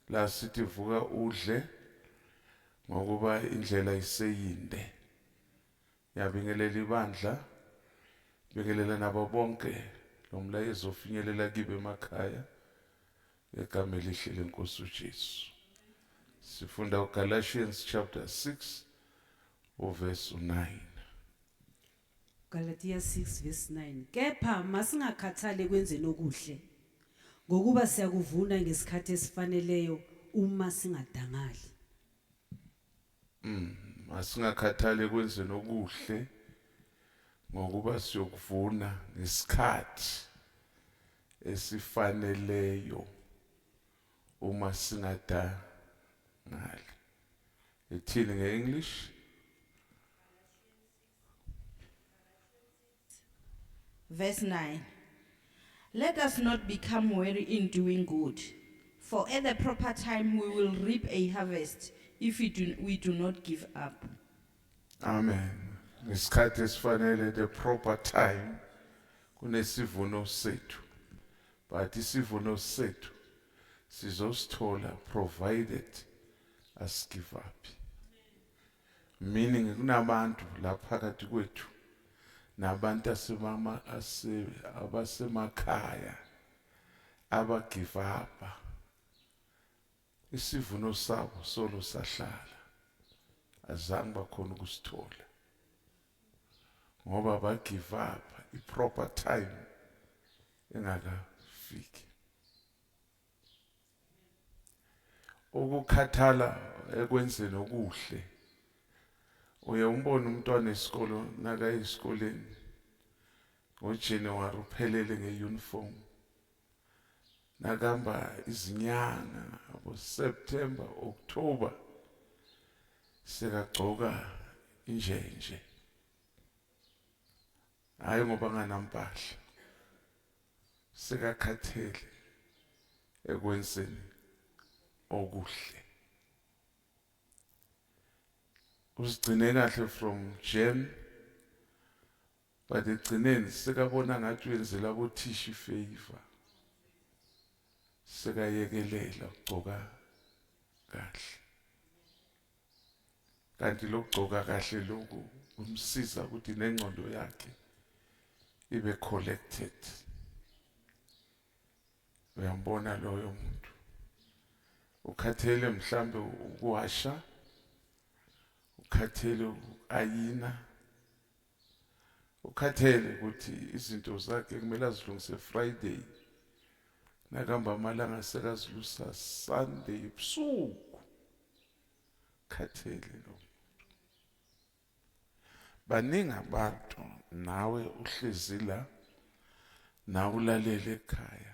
La sithi vuka udle ngokuba indlela iseyinde. Ngiyabingelela ibandla, bingelela nabo bonke lo mlayezo ofinyelela kibe emakhaya ngegama elihle lenkosi uJesu. Sifunda uGalatians chapter 6 uverse 9. Galatia 6 verse 9. Kepha masingakhathali ekwenzeni okuhle, ngokuba siyakuvuna ngesikhathi esifaneleyo uma singadangali. Masingakhathali ekwenzeni okuhle ngokuba siyokuvuna ngesikhathi esifaneleyo uma singadangali. Ithini ngeEnglish? Verse 9. Let us not become weary in doing good, for at the proper time we will reap a harvest if we do not give up. Amen. Ngesikhathi esifanele, the proper time, kunesivuno sethu. But isivuno sethu sizosithola provided asigive up. Meaning kunabantu la phakathi kwethu nabantu asemama ase abasemakhaya aba give up. Isivuno sabo solo sahlala, azange bakhona ukusithola ngoba ba give up i proper time engakafiki. Ukukhathala ekwenzeni okuhle, uye umbone umntwana esikolo nakaye esikoleni ngoJanuary uphelele ngeuniform, nakamba izinyanga abo September, October, sekagcoka injenje. Hayi ngoba nganampahla, sekakhathele ekwenzeni okuhle. Uzigcine kahle from Jan, but egcineni sekabona ngathi uyenzela abothisha ifavor, sekayekelela ukugcoka kahle. Kanti lokugcoka kahle lokhu kumsiza ukuthi nengqondo yakhe ibe collected. Uyambona loyo muntu ukhathele, mhlambe ukuwasha, ukhathele ukayina, ukhathele ukuthi izinto zakhe kumele azilungise Friday, nakamba amalanga sekazilusa Sunday ebusuku. Khathele lo muntu. Baningi abantu, nawe uhlezi la, nawe ulalele ekhaya,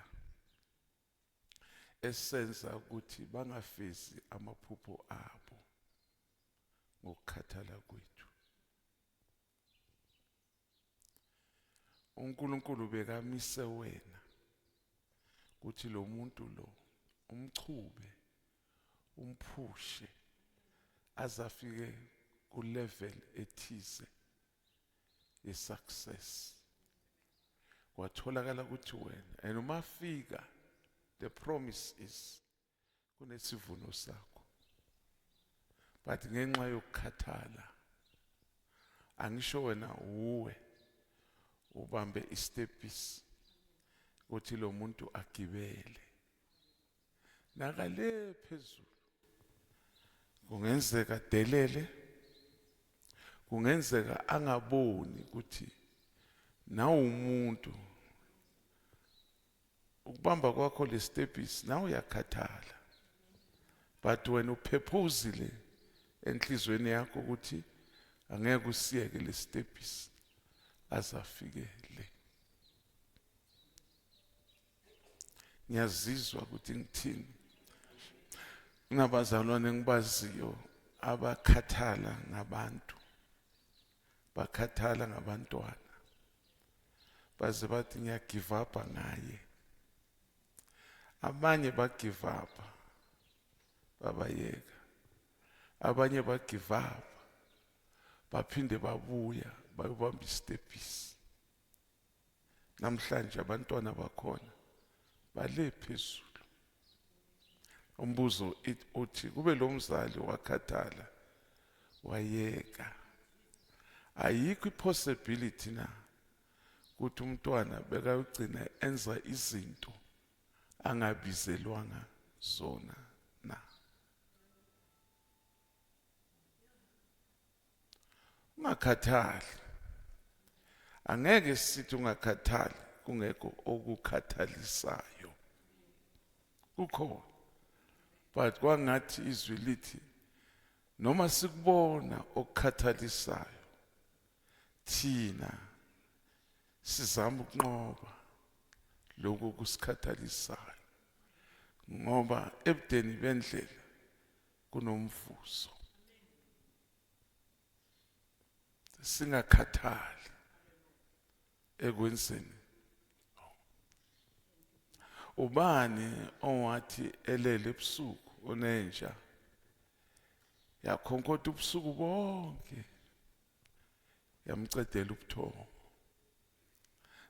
esenza ukuthi bangafezi amaphupho abo ngokukhathala kwethu. uNkulunkulu bekamise wena ukuthi lo muntu lo umchube, umphushe azafike ku level ethize ye success. Kwatholakala ukuthi wena and uma fika, the promise is kunesivuno sakho, but ngenxa yokukhathala, angisho wena uwe ubambe istepisi ukuthi lo muntu agibele nakale phezulu, kungenzeka delele, kungenzeka angaboni ukuthi nawe umuntu ukubamba kwakho le stepisi nawe uyakhathala, but wena uphephuzile enhlizweni yakho ukuthi angeke usiyeke le stepisi azafike le. Ngiyazizwa ukuthi ngithini. Kunabazalwane engibaziyo abakhathala ngabantu, bakhathala ngabantwana, baze bathi ngiyagive up ngaye. Abanye bagive up babayeka, abanye bagive up baphinde babuya bayobamba istepisi. Namhlanje abantwana bakhona bale phezulu. Umbuzo uthi kube lo mzali wakhathala wayeka, ayikho ipossibility na ukuthi umntwana bekayogcina enza izinto angabizelwanga zona na? Ungakhathali. Angeke sithi ungakhathali kungekho okukhathalisayo. Kukhona, but kwangathi izwi lithi noma sikubona okukhathalisayo, thina sizama ukunqoba lokhu kusikhathalisayo, ngoba ebudeni bendlela kunomvuzo. Singakhathali ekwenzeni. Ubani owathi elele ebusuku onenja yakhonkotha ubusuku bonke yamcedela ubuthongo,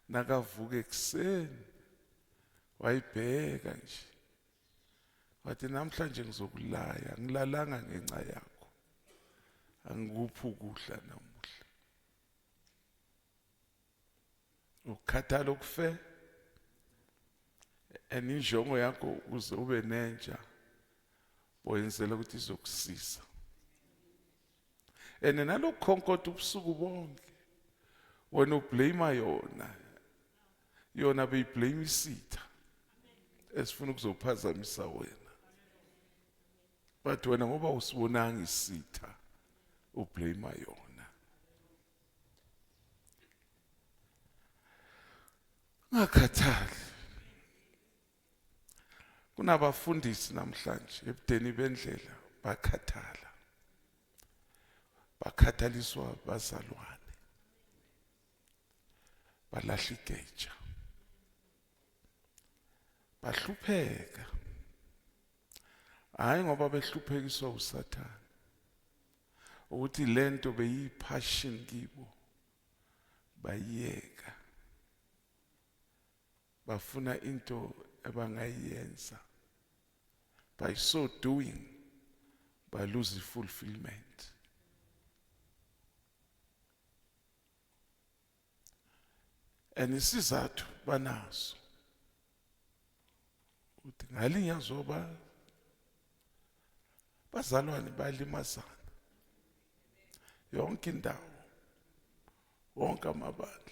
nakavuka ekuseni wayibheka nje wathi, namhlanje ngizokulaya, ngilalanga ngenxa yakho, angikuphi ukudla namuhla. Ukukhathala okufe and injongo yakho ukuze ube nenja oyenzela ukuthi izokusiza, and nalokukhonkotha ubusuku bonke wena ublame yona, yona beyiblame isitha esifuna ukuzophazamisa wena, but wena ngoba usibonanga isitha ublame yona. Ngakhathali. Kunabafundisi namhlanje ebudeni bendlela bakhathala, bakhathaliswa bazalwane, balahla igeja, bahlupheka, hayi ngoba behluphekiswa uSathane, ukuthi lento beyiphassion kibo bayiyeka, bafuna into abangayenza, by so doing ba lose fulfillment. And isizathu banaso ukuthi ngalinyazwa ba bazalwane bayalimazana yonke indawo, wonke amabandla.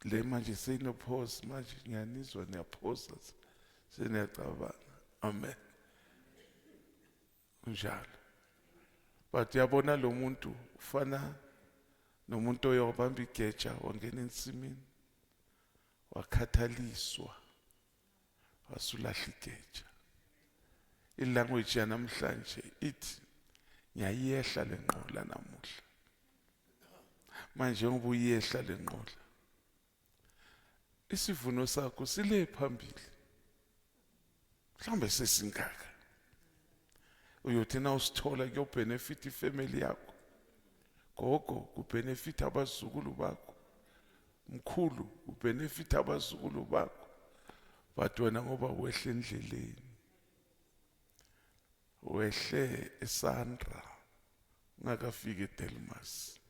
Le manje seyinopause manje, ngiyanizwa niyaphosa, seniyacabanga. Amen. Kunjalo. But uyabona lo muntu ufana nomuntu oyobamba igeja wangena ensimini wakhathaliswa wasulahla igeja. Ilanguage yanamhlanje ithi ngiyayehla lenqola namuhla. Manje ngoba uyehla lenqola, isivuno sakho sile phambili, mhlawumbe sesingaka, uyothi na usithola kuyobenefit ifamily yakho, gogo kubenefit abazukulu bakho, mkhulu kubenefit abazukulu bakho, but wena ngoba wehle endleleni, wehle eSandra ungakafiki eDelmas,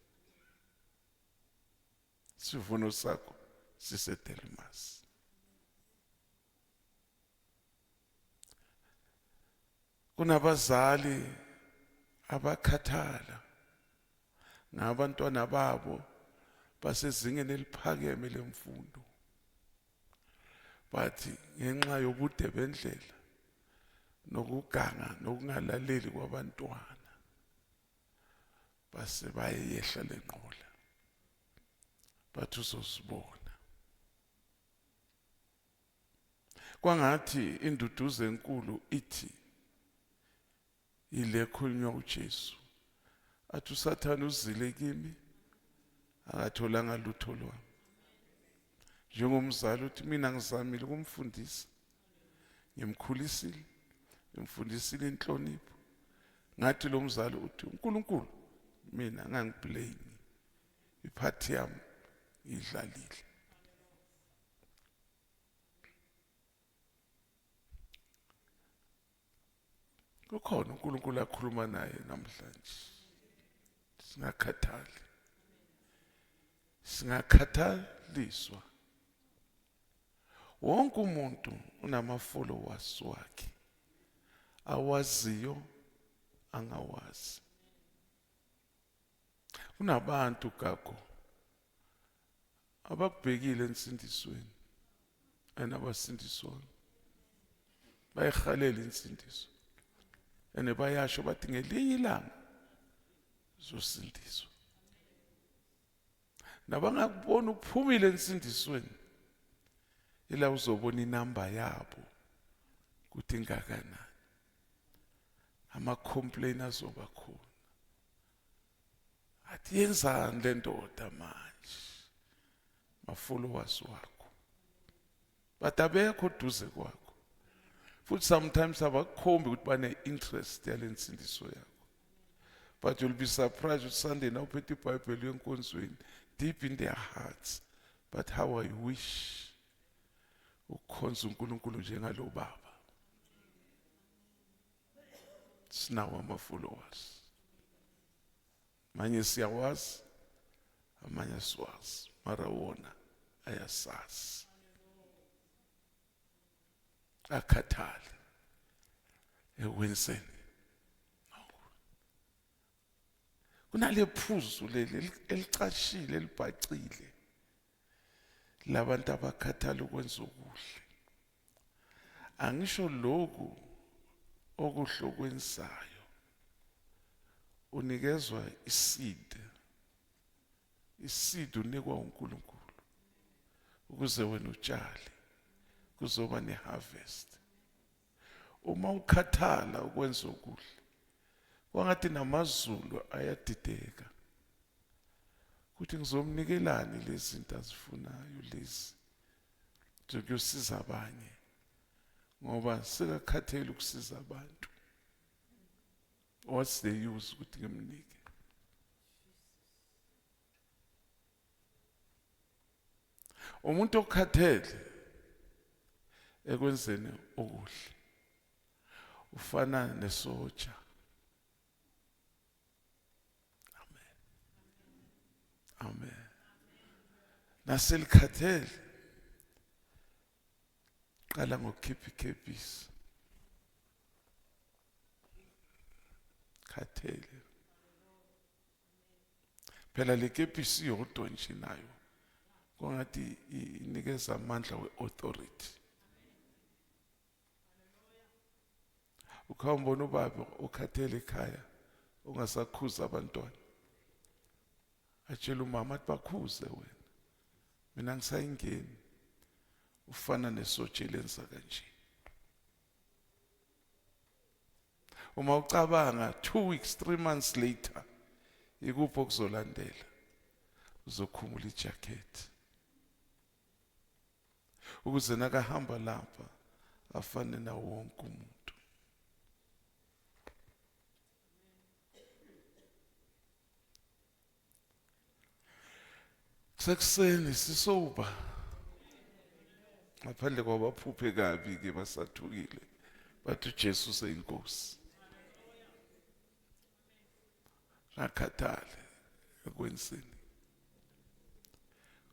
sivuno sakho siseDelmas. Kunabazali abakhathala ngabantwana babo basezingeni eliphakeme lemfundo, bathi ngenxa yobude bendlela nokuganga nokungalaleli kwabantwana base bayehla lenqola, bathi uzosibona. Kwangathi induduzo enkulu ithi ile khulunywa uJesu, athi uSathane uzile kimi akatholanga lutho lwami. Njengomzali uthi mina ngizamile ukumfundisa, ngimkhulisile, ngimfundisile inhlonipho. Ngathi lo mzali uthi uNkulunkulu mina ngangiblame. Iphathi yami idlalile. Kukhona uNkulunkulu akhuluma naye namhlanje. Singakhathali. Singakhathaliswa. Wonke umuntu unama followers wakhe. Awaziyo angawazi. Kunabantu gago abakubhekile ensindisweni and abasindiswanga. Bayihalela insindiso. Ene bayasho bathi ngelinye ilanga uzosindiswa. Nabangakubona uphumile ensindisweni ila uzobona inamba yabo ukuthi ingakanani. Ama complain azoba khona. Athi yenzani le ndoda manje? Ma followers wakho. But abekho duze kwakho. Futhi sometimes abakukhombi ukuthi bane interest yalensindiso yakho. But you'll be surprised ukuthi Sunday now uphethe iBhayibheli enkonzweni deep in their hearts. But how I wish ukukhonza uNkulunkulu njengalo baba. Sinawo ama followers. Manye siyawazi, amanye asiwazi, mara wona ayasazi. Akhathali ekwenzeni. Kunale phuzu leli elicashile elibhacile labantu abakhathala ukwenza okuhle. Angisho lokhu okuhle okwenzayo unikezwa iseed. Iseed unikwa uNkulunkulu ukuze wena utshale kuzoba neharvest. Uma ukhathala ukwenza okuhle kwangathi namazulu ayadideka ukuthi ngizomnikelani lezi zinto azifunayo lezi zokuyosiza abanye ngoba sekakhathele ukusiza abantu. What's the use ukuthi ngimnike? Umuntu okhathele ekwenzeni okuhle ufana nesoja. Amen. Amen. Naselikhathele qala ngokukhipha ikepisi. Khathele. Phela le kepisi yodwa nje nayo kwangathi inikeza amandla we-authority. Ukhawumbona ubaba okhathele ekhaya ongasakhuza abantwana. Atshela umama athi bakhuze wena. Mina ngisayingeni. Ufana nesotshe lenza kanje. Uma ucabanga 2 weeks 3 months later ikuphi okuzolandela? Uzokhumula ijacket. Ukuze nakahamba lapha afane nawo wonke umuntu. Kusekuseni sisoba ngaphandle kwabaphuphe kabi ke basathukile bathi uJesu useyinkosi. Ngakhathale ekwenzeni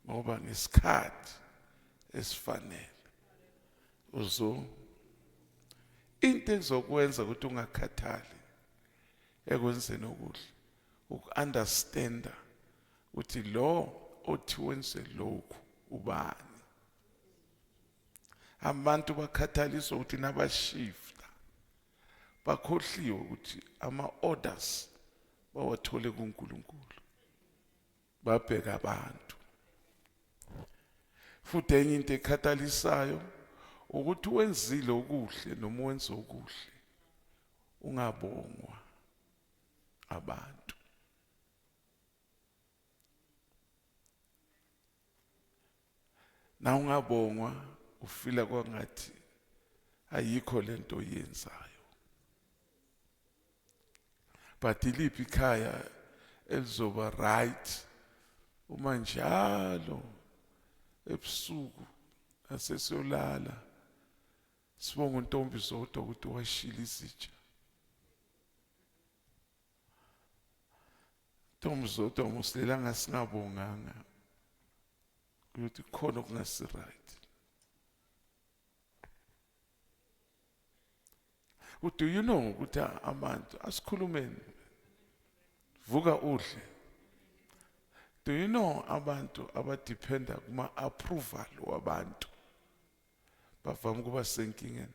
ngoba ngesikhathi esifanele uzo into ezokwenza ukuthi ungakhathali ekwenzeni okuhle uku-understanda ukuthi lo othi wenze lokhu ubani. Abantu bakhathaliswa ukuthi nabashifta bakhohliwe ukuthi ama-orders bawathole kuNkulunkulu, babheka abantu. Futhi enye into ekhathalisayo ukuthi wenzile okuhle noma wenze okuhle ungabongwa abantu. Na ungabongwa ufila kwangathi ayikho lento oyenzayo. But iliphi ikhaya elizoba right Uma njalo ebusuku asesiyolala sibonga untombi zodwa ukuthi washila izitsha. Ntombi zodwa musilelanga singabonganga ukuthi khona okungasi right. Do you know ukuthi abantu asikhulumeni vuka udle. Do you know abantu abadependa kuma approval wabantu bavama ukuba senkingeni?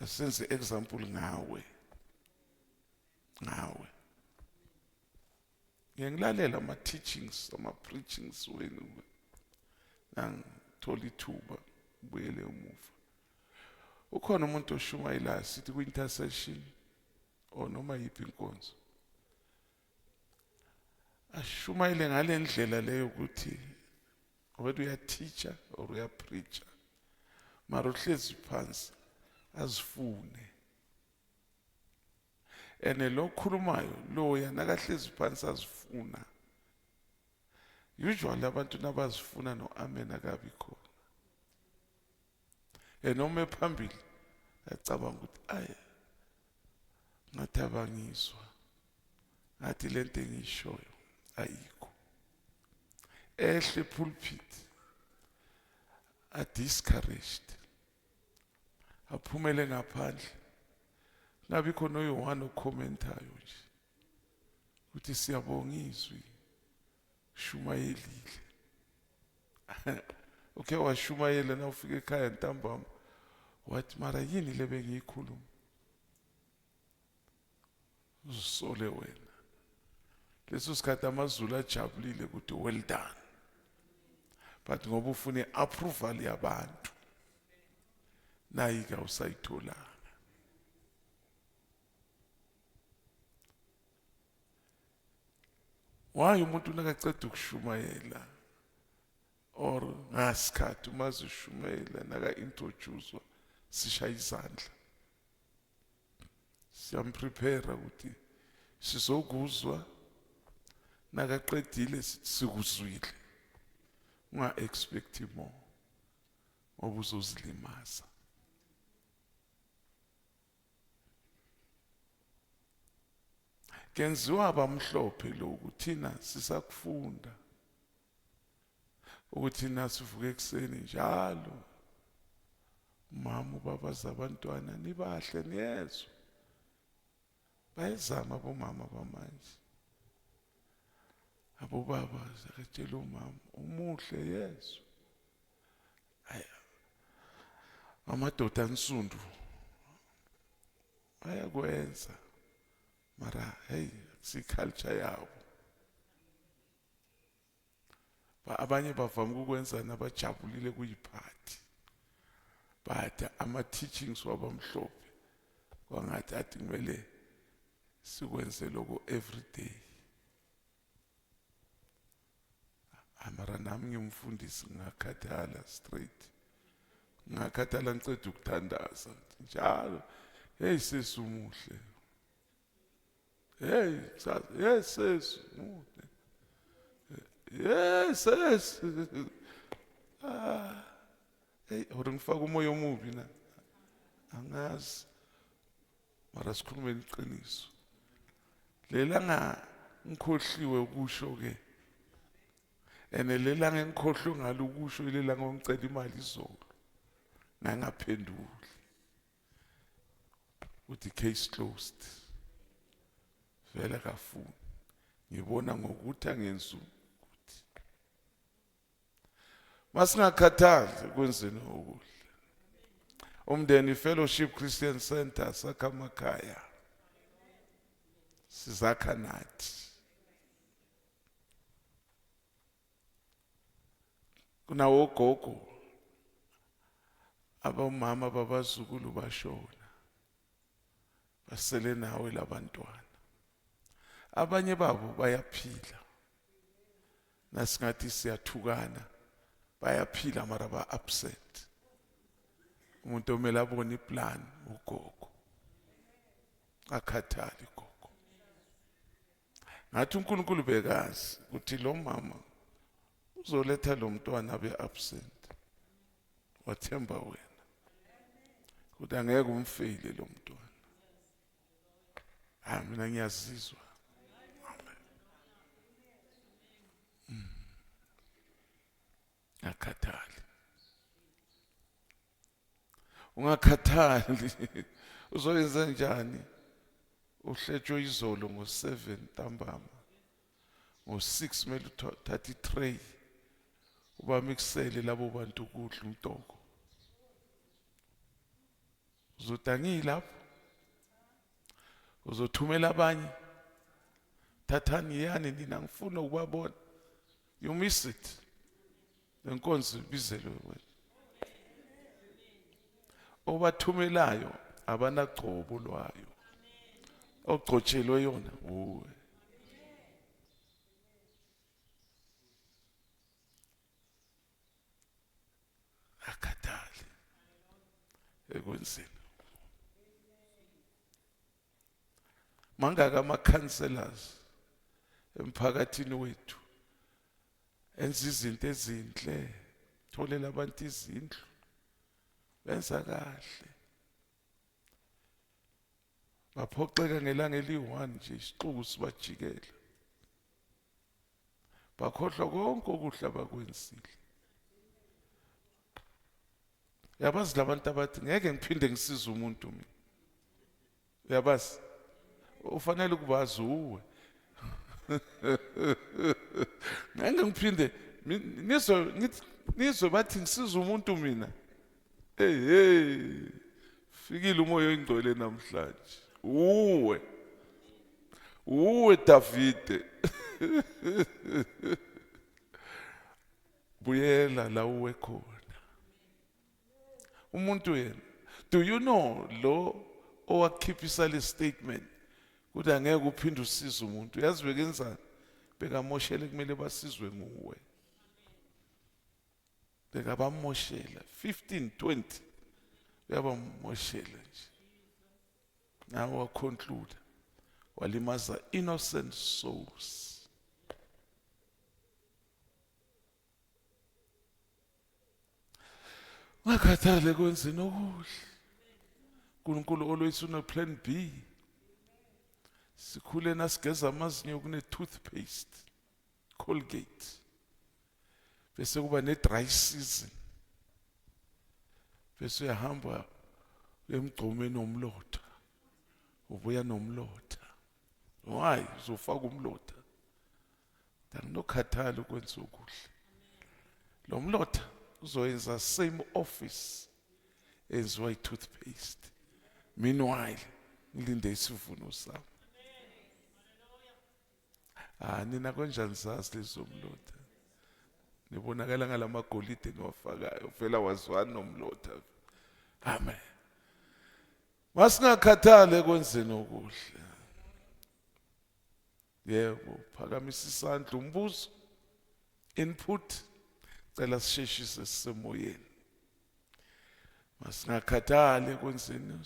Asenze example ngawe. Ngawe. Ngiyakilalela ama teachings, ama preachings wenu. Nangithola ithuba buyele emuva. Ukhona umuntu oshumayelayo sithi ku intercession or noma yiphi inkonzo. Ashumayele ngalendlela leyo ukuthi whether uya teacher or uya preacher. Mara uhlezi phansi azifune. Ene lo khulumayo lo yena akahlezi phansi azifuna. Usually abantu nabazifuna no amen akabi khona. Yena ume phambili acabanga ukuthi ayi ngathi abangizwa, ngathi lento engiyishoyo ayikho. Ehle pulpit a discouraged, aphumele ngaphandle, ngabi khona oyi-one okhomentayo nje ukuthi siyabonga izwi shumayelile. Okay, washumayela na ufika ekhaya ntambama wathi mara yini le bengiyikhuluma? Uzisole wena. Leso sikhathi amazulu ajabulile ukuthi well done, but ngoba ufuna i-approval yabantu nayi ke awusayitholanga. Why umuntu nakaceda ukushumayela or ngasikhathi uma zishumayela naka-introducewa sishaya izandla, siyamprepare ukuthi sizokuzwa nakaqedile sikuzwile, unga-expect more ngoba uzozilimaza. Kenziwa abamhlophe lokhu, thina sisakufunda ukuthi nasivuke ekuseni njalo umama ubabaza abantwana nibahle niyezwa. Bayazama abomama bamanje, abobaba zakatshela umama umuhle yezwa. Ayi, amadoda ansundu bayakwenza mara hey si culture yabo. Abanye bavama ukwenza nabajabulile kuyiphathi, but ama teachings wabamhlophe kwangathi athi kumele sikwenze lokho every day. Mara nami ngimfundisi ngakhathala straight, ngakhathala ngiceda ukuthandaza njalo, hey sesi umuhle, hey hey sesi umuhle, yes yes. Hey hore ngifaka umoya omubi na angazi, mara sikhulume iqiniso. Lelanga ngikhohliwe ukusho ke, ene lelanga engikhohlwe ngalo ukusho ilelanga ngicela imali izolo ngangaphenduli, uthi case closed. Vele kafuni, ngibona ngokuthi angenzi ukuthi masingakhathali kwenzeni okuhle. Umndeni Fellowship Christian Center sakha amakhaya, sizakha nathi. Kunawo gogo abomama babazukulu bashona, basele nawe labantwana. Abanye babo bayaphila, nasingathi siyathukana bayaphila mara ba upset. Umuntu omele abone iplan ugogo, akhathali gogo. Ngathi uNkulunkulu bekazi ukuthi lo mama uzoletha lo mntwana abe absent. Wathemba wena ukuthi angeke umfile lo mntwana. Ah, mina ngiyazizwa. Amen. Ngakhathali. Ungakhathali. Uzoyenza njani? Uhletshwe izolo ngo-7 ntambama. Ngo-6 kumele uthathe i-tray. Ubamikisele labo bantu ukudla umtoko. Uzothi angiyilapho. Uzothumela abanye. Thathani yani nina, ngifuna ukubabona. You miss it. Lenkonzo ibizelwe wena. Obathumelayo abanagcobo lwayo. Ogcotshelwe yona uwe. Akhathali ekwenzeni. Mangaka ama councillors emphakathini wethu enza izinto ezinhle, tholela abantu izindlu, benza kahle, baphoxeka ngelanga eliyi-1 nje, isixuku sibajikela, bakhohlwa konke okuhle abakwenzile. Uyabazi labantu abathi ngeke ngiphinde ngisize umuntu mina? Uyabazi? Ufanele ukubazi uwe. Ngeke ngiphinde nizwe, ngithi nizwe bathi ngisiza umuntu mina. Hey hey, fikile umoya oyingcwele namhlanje. Uwe, uwe Davide, buyela la uwe khona. Umuntu yena, do you know lo owakhiphisa le statement ukuthi angeke uphinde usize umuntu, uyazi bekenzani? Bekamoshele, kumele basizwe nguwe. Bekabamoshela 15 20, uyabamoshela nje. Nawe waconclude walimaza innocent souls. Ungakhathali ekwenzeni okuhle. uNkulunkulu always une plan B. Sikhule nasigeza amazinyo kune toothpaste, Colgate. Bese kuba ne dry season. Bese uyahamba emgqomeni womlotha. Ubuya nomlotha. Why uzofaka umlotha? Anginokhathala ukwenza okuhle. Lo mlotha uzoyenza same office enziwa i-toothpaste. Meanwhile, ngilinde isivuno sami. Ah, nina konjani sazi lezo mlotha? Nibonakala ngalamagolide niwafakayo, vela wazwani nomlotha. Amen. Masingakhathali ekwenzeni okuhle. Yebo, phakamisa isandla, umbuzo, input, cela sisheshise sisemoyeni. Masingakhathali ekwenzeni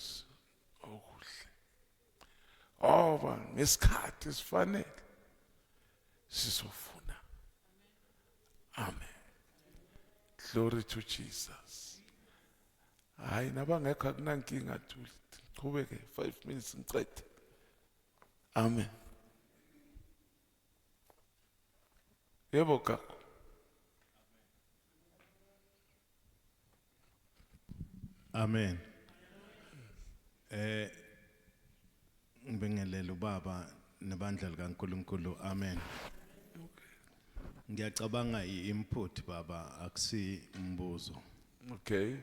okuhle. Ngoba ngesikhathi esifanele sizofuna. Amen. Glory to Jesus. Hayi, nabangekho akunankinga, Thuli. Qhubeke 5 minutes ngicede. Amen. Yebo gogo. Amen. Ngibingelele ubaba nebandla likaNkuluNkulu. Amen. Ngiyacabanga i-input baba, akusi umbuzo. Okay.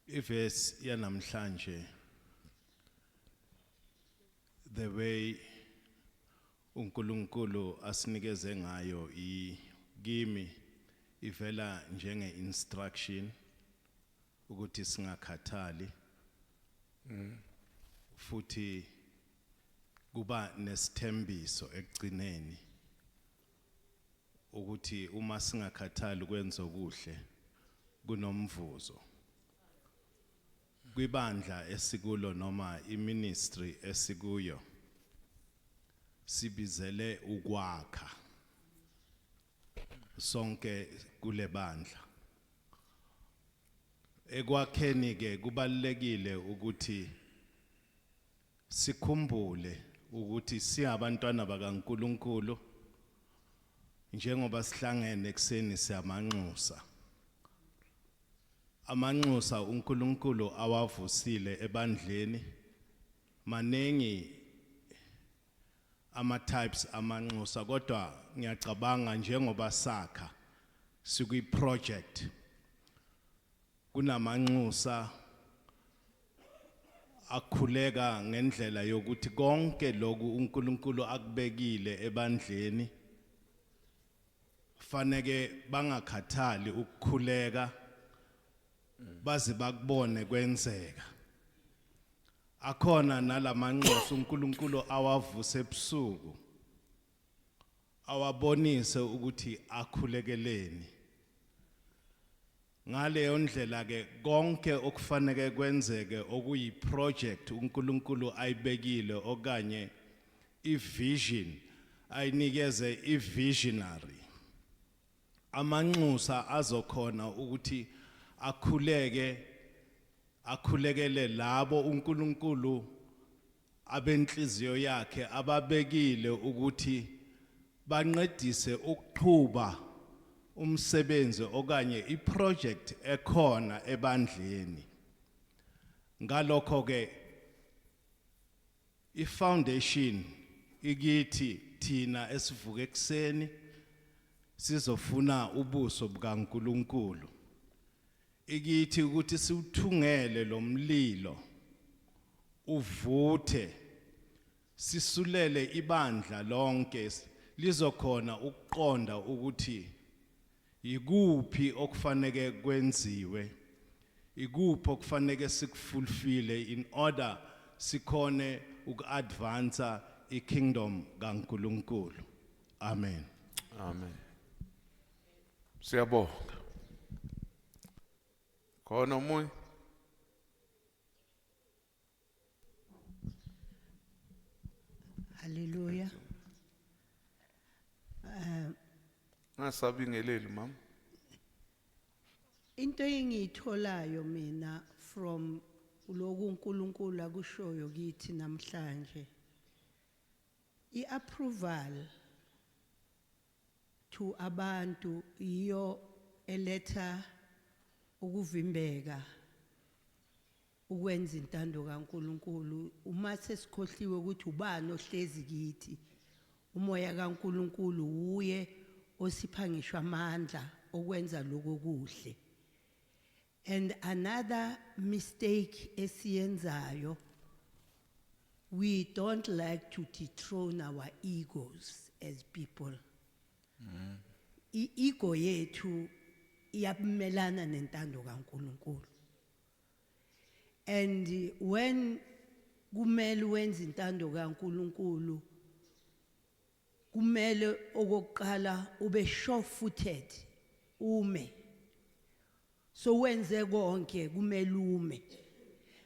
Ivesi yanamhlanje, the way uNkulunkulu asinikeze ngayo i kimi ivela njenge instruction ukuthi singakhathali, futhi kuba nesithembiso ekugcineni ukuthi uma singakhathali ukwenza okuhle kunomvuzo. Kwibandla esikulo noma iministry esikuyo, sibizele ukwakha sonke kule bandla. Ekwakheni ke kubalekile ukuthi sikhumbule ukuthi siyabantwana bakaNkuluNkulu. Njengoba sihlangene ekseni, siyamanxusa, amanxusa uNkulunkulu awavusile ebandleni. Manengi ama types amanxusa, kodwa ngiyacabanga njengoba sakha sikwi project, kunamanxusa akhuleka ngendlela yokuthi konke lokhu uNkulunkulu akubekile ebandleni, faneke bangakhathali ukukhuleka baze bakubone kwenzeka. Akhona nalamanxusa uNkulunkulu awavuse ebusuku, awabonise ukuthi akhulekeleni. Ngaleyo ndlela ke, konke okufanele kwenzeke okuyi project uNkulunkulu ayibekile okanye ivision ayinikeze ivisionary, amanxusa azokhona ukuthi akhuleke, akhulekele labo uNkulunkulu abenhliziyo yakhe ababekile ukuthi banqedise ukuqhuba umsebenzi okanye iproject ekhona ebandleni. Ngalokho ke ifoundation ikithi thina esivuka ekseni sizofuna ubuso bukaNkuluNkulu, ikithi ukuthi siuthungele lo mlilo uvuthe, sisulele ibandla lonke lizokhona ukuqonda ukuthi ikuphi okufanele kwenziwe, ikuphi okufanele sikufulfill in order sikhone ukuadvance ikingdom kaNkuluNkulu. Amen. Amen. Siyabonga. Khona omunye? Hallelujah. Ngasabingeleli, mama. Into engiyitholayo mina from lokhu uNkulunkulu akushoyo kithi namhlanje, iapproval to abantu iyo eletha ukuvimbeka ukwenza intando kaNkuluNkulu. Uma sesikhohliwe ukuthi ubani ohlezi kithi, umoya kaNkuluNkulu uye osipha ngisho amandla okwenza lokho kuhle. And another mistake esiyenzayo, we don't like to dethrone our egos as people. I-ego yethu iyabumelana nentando kaNkuluNkulu, and when kumele wenze intando kaNkuluNkulu, kumele okokuqala ube sure footed, ume. So wenze konke, kumele ume.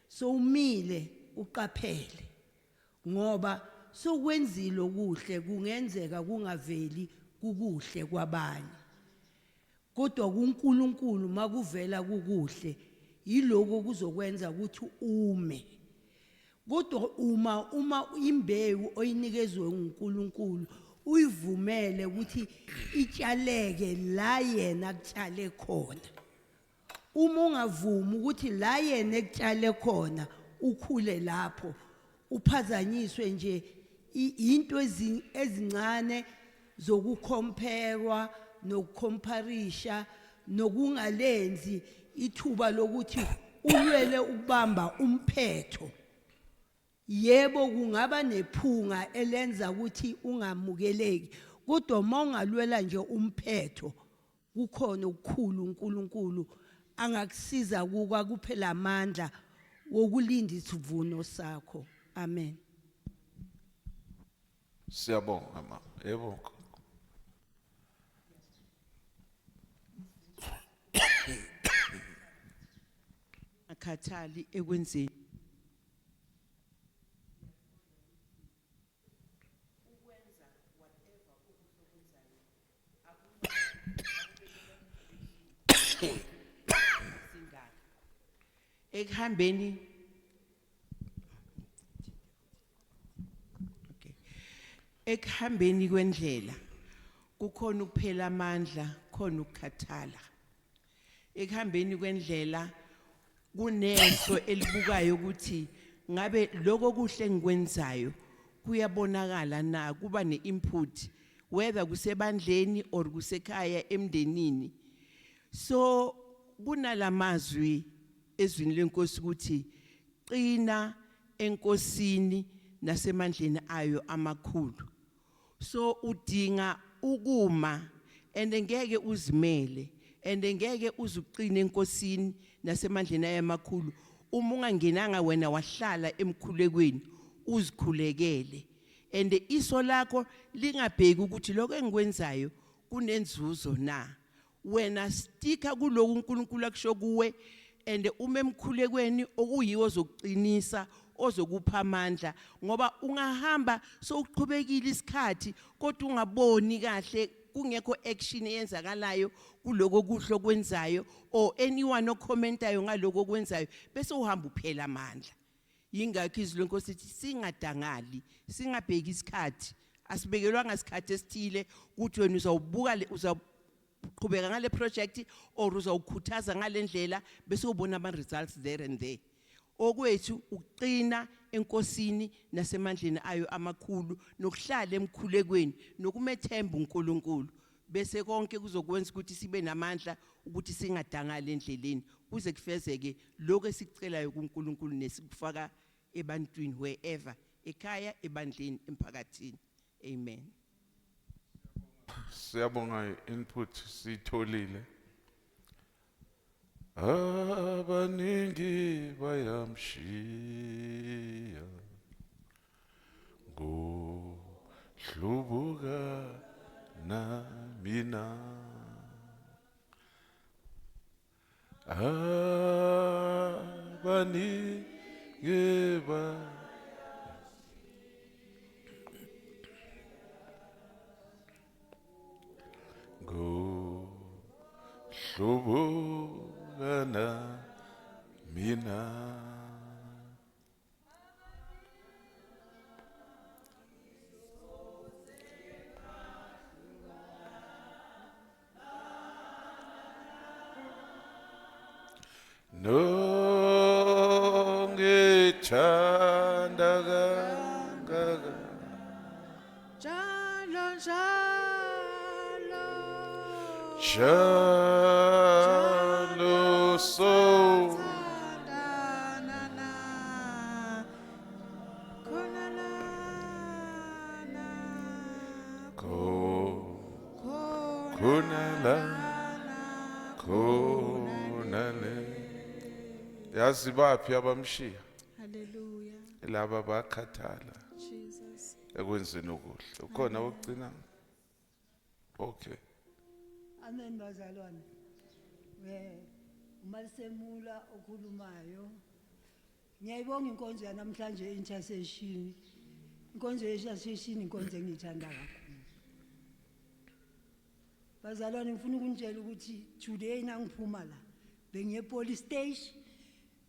So umile, uqaphele, ngoba sokwenzile okuhle kungenzeka kungaveli kukuhle kwabanye, kodwa kuNkulunkulu makuvela kukuhle, yiloko kuzokwenza ukuthi ume. Kodwa uma imbewu oyinikezwe uNkulunkulu uyivumele ukuthi itshaleke la yena akutshale khona, uma ungavumi ukuthi la yena ekutshale khona ukhule lapho, uphazanyiswe nje into ezincane zokucomparewa nokucomparisha nokungalenzi ithuba lokuthi ulwele ukubamba umphetho. Yebo, kungaba nephunga elenza ukuthi ungamukeleki, kodwa uma ungalwela nje umphetho, kukhona okukhulu uNkulunkulu angakusiza kuka kuphela amandla wokulinda isivuno sakho. Amen. Siyabonga, mama. Yebo. Singakhathali ekwenzeni singaka ekuhambeni. Okay, ekuhambeni kwendlela kukhona ukuphela amandla, khona ukukhathala. Ekuhambeni kwendlela kuneso elibukayo ukuthi ngabe lokho kuhle engikwenzayo kuyabonakala na, kuba neinput, whether kusebandleni or kusekhaya, emndenini. So kunalamazwi ezwini lenkosi ukuthi qina enkosini nasemandleni ayo amakhulu. So udinga ukuma and ngeke uzimele and ngeke uzuqine enkosini nasemandleni ayo amakhulu uma ungangenanga wena wahlala emkhulekweni, uzikhulekele, and iso lakho lingabheki ukuthi lokho engikwenzayo kunenzuzo na. Wena sticka kuloku uNkulunkulu akusho kuwe, and uma emkhulekweni okuyiwo ozokuqinisa, ozokupha amandla, ngoba ungahamba sowuqhubekile isikhathi kodwa ungaboni kahle, kungekho action eyenzakalayo kuloko kuhle okwenzayo or anyone ocommentayo ngaloko okwenzayo, bese uhamba uphela amandla. Yingakho izwi lenkosi lithi singadangali, singabheki isikhathi. Asibekelwanga isikhathi esithile ukuthi wena uzawubuka le, uzawuqhubeka ngale project or uzawukhuthaza ngale ndlela bese ubona ama results there and there. Okwethu ukuqina enkosini nasemandleni ayo amakhulu, nokuhlala emkhulekweni, nokumethemba uNkulunkulu, bese konke kuzokwenza ukuthi sibe namandla ukuthi singadangali endleleni kuze kufezeke lokho esikucelayo kuNkulunkulu nesikufaka ebantwini, wherever, ekhaya, ebandleni, emphakathini. Amen. Siyabonga, input sitholile. Abaningi bayamshiya ngohlubuka na mina. Abaningi ba ngohlubuka na mina. Nongithanda kangaka. Njalo njalo. Njalo so. Thandana na khona lana. Khona la, khona le. Yazi baphi abamshiya? Hallelujah. Laba bakhathala Jesus. ekwenzeni okuhle. Ukhona wokugcina? Okay. Amen bazalwane. Umalisemula okhulumayo. Ngiyayibonga inkonzo yanamhlanje, intercession. Inkonzo ye-intercession inkonzo engiyithanda kakhulu. Bazalwane, ngifuna ukunitshela ukuthi today nangiphuma la bengiye police station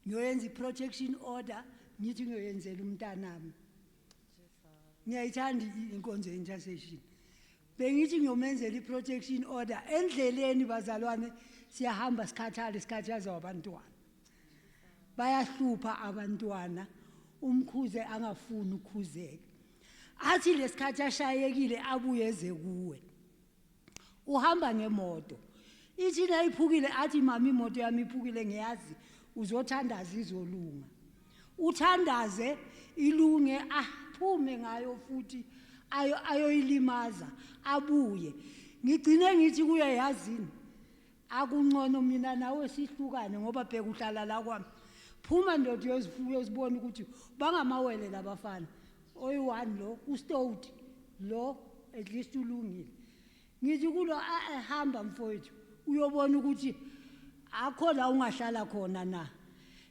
ngiyoyenza i-protection order, ngithi ngiyoyenzela umntanami. Ngiyayithanda inkonzo ye-intercession. Bengithi ngiyomenzela i-protection order endleleni. Bazalwane, siyahamba sikhathale, sikhathaza abantwana. Bayahlupha abantwana, umkhuze angafuni ukukhuzeka. Athi lesikhathi ashayekile abuye eze kuwe. Uhamba ngemoto. Ithi la iphukile, athi, "Mama, imoto yami iphukile." Ngiyazi uzothandaza izolunga. Uthandaze ilunge, aphume ngayo futhi ayo ayoyilimaza, abuye. Ngigcine ngithi kuye, "Yazini, akungcono mina nawe sihlukane, ngoba bheka uhlala la kwami. Phuma ndoda, uyozibona ukuthi bangamawele labafana oyi-one lo ustowed lo, at least ulungile." Ngithi kulo, "Hamba mfowethu, uyobona ukuthi akho la ungahlala khona na."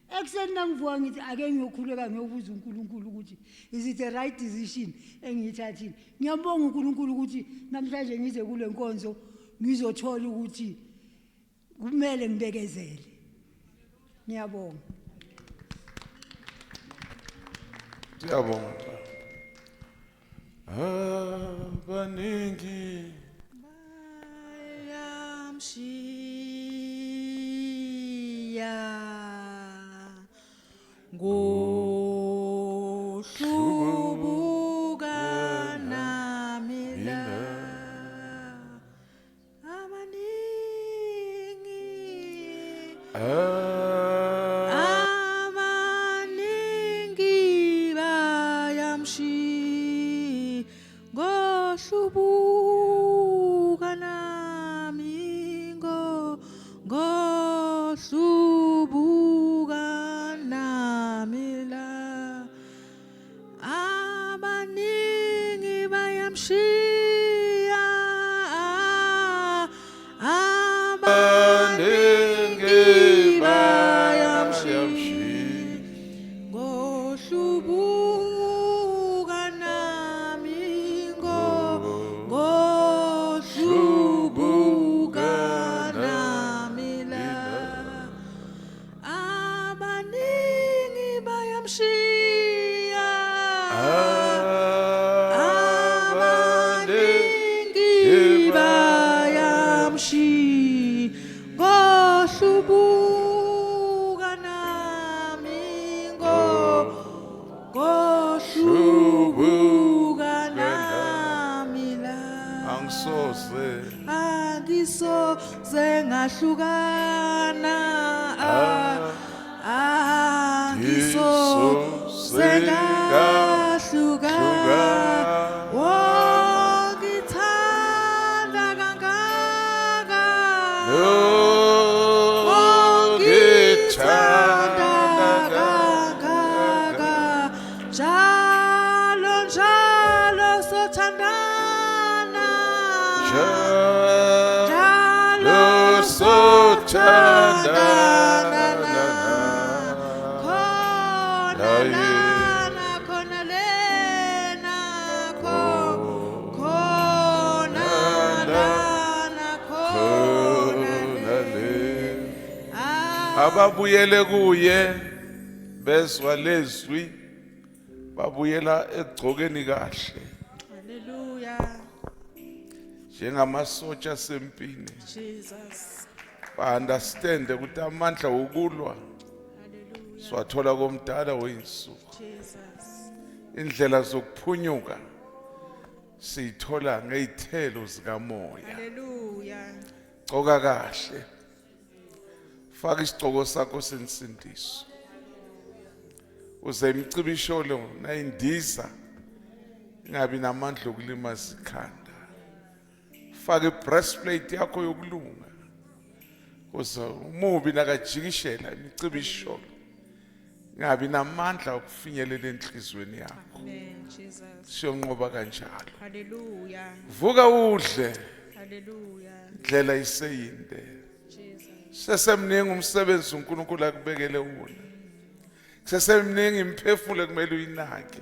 Ekuseni nangivuka ngithi ake ngiyokhuleka ngiyobuza uNkulunkulu ukuthi is it the right decision engiyithathile. Ngiyambonga uNkulunkulu ukuthi namhlanje ngize kule nkonzo ngizothola ukuthi kumele ngibekezele. Ngiyabonga. Siyabonga. Abaningi Bayamshiya ngohlubuka nami la abaningi abaningi bayamshiya ngohlubuka nami ngohlubuka nami la abaningi bayamshiya abaningi bayamshiya ngohlubuka nami ngohlubuka nami la abaningi bayamshiya abaningi bayamshiya ngohlubuka nami ngohlubuka nami la Angisoze angisoze ngahlukana angisoze ngahluka wongithanda kangaka wongithanda kangaka njalo njalo sothandana njalo sothandana khona lana khona lena khona lana khona le Ababuyele kuye bezwa lezwi babuyela ekugcokeni kahle Hallelujah njengamasotsha asempini. Jesus. Ba-understand ukuthi amandla wokulwa siwathola komdala weyinsuku. Jesus. Indlela zokuphunyuka siyithola ngey'thelo zikamoya. Hallelujah. Gcoka kahle, faka isigcoko sakho sensindiso uze imicibisholo nayindiza ingabi namandla okulimaza ikhanda. Faka i-breastplate yakho yokulunga uze umubi nakajikishela imicibisholo ingabi namandla okufinyelela enhliziyweni yakho. Amen Jesus. Siyonqoba kanjalo. Hallelujah. Vuka udle. Hallelujah. Indlela iseyinde. Jesus. Sesemningi umsebenzi uNkulunkulu akubekele wona. Kusesemningi imphefumulo ekumele uyinake.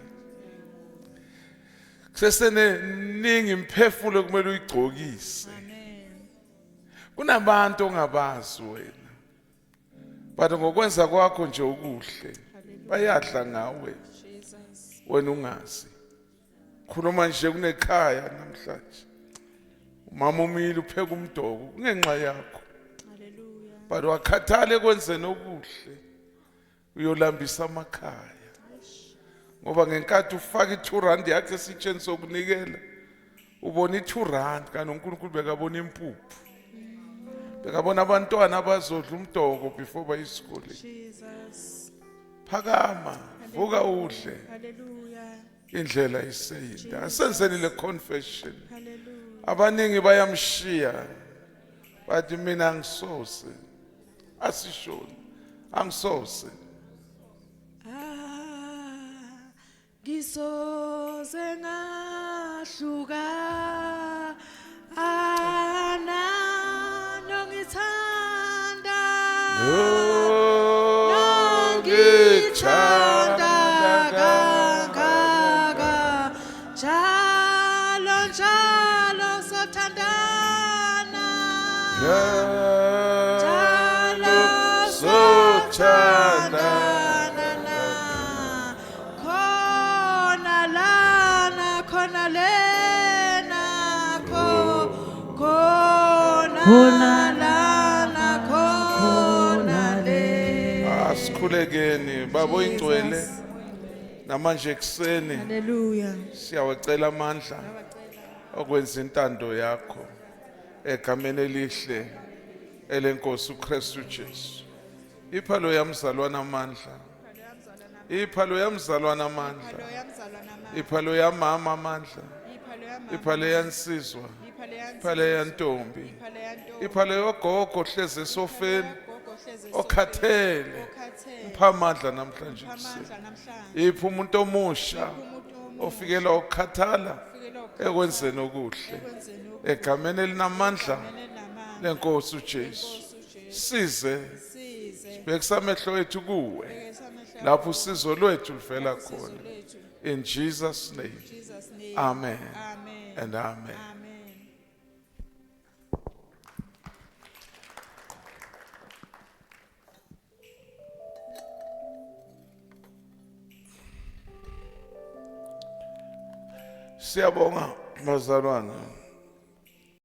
Kuseseningi imphefumulo ekumele uyigcokise. Amen. Kunabantu ongabazi wena, but ngokwenza kwakho nje okuhle bayadla ngawe. Jesus. Wena ungazi. Khuluma nje kunekhaya namhlanje umama umile upheka umdoko kungenxa yakho. Hallelujah. But wakhathala ekwenzeni okuhle uyolambisa amakhaya ngoba ngenkathi ufaka i-2 rand yakho esitsheni sokunikela ubona i-2 rand kanti uNkulunkulu bekabona impuphu, bekabona abantwana abazodla umdoko before baye esikoleni. Jesus. Phakama, vuka udle. Hallelujah. Indlela iseyinde. Asenzeni le confession. Hallelujah. Abaningi bayamshiya bathi mina angisose asishoni angisose. Ah, ngisoze ngahluka ana nongithanda. Njalo njalo sothandana. Njalo sothandana. Khona lana, khona lena, khona lana, khona le. Asikhulekeni baba oyingcwele namanje ekseni. Hallelujah. Siyawacela amandla okwenza intando yakho egameni elihle elenkosi uKristu Jesu. Ipha lo yamzalwana amandla, ipha lo yamzalwana amandla, ipha lo yamama amandla, ipha le yansizwa, ipha le yantombi, ipha le yogogo hleze esofeni okhathele, mpha amandla namhlanje ekuseni. Ipha umuntu omusha ofikela ukukhathala ekwenzeni okuhle egameni elinamandla lenkosi uJesu. Size sibhekisa amehlo ethu kuwe lapho usizo lwethu luvela khona. In Jesus name, amen and amen. Siyabonga bazalwane.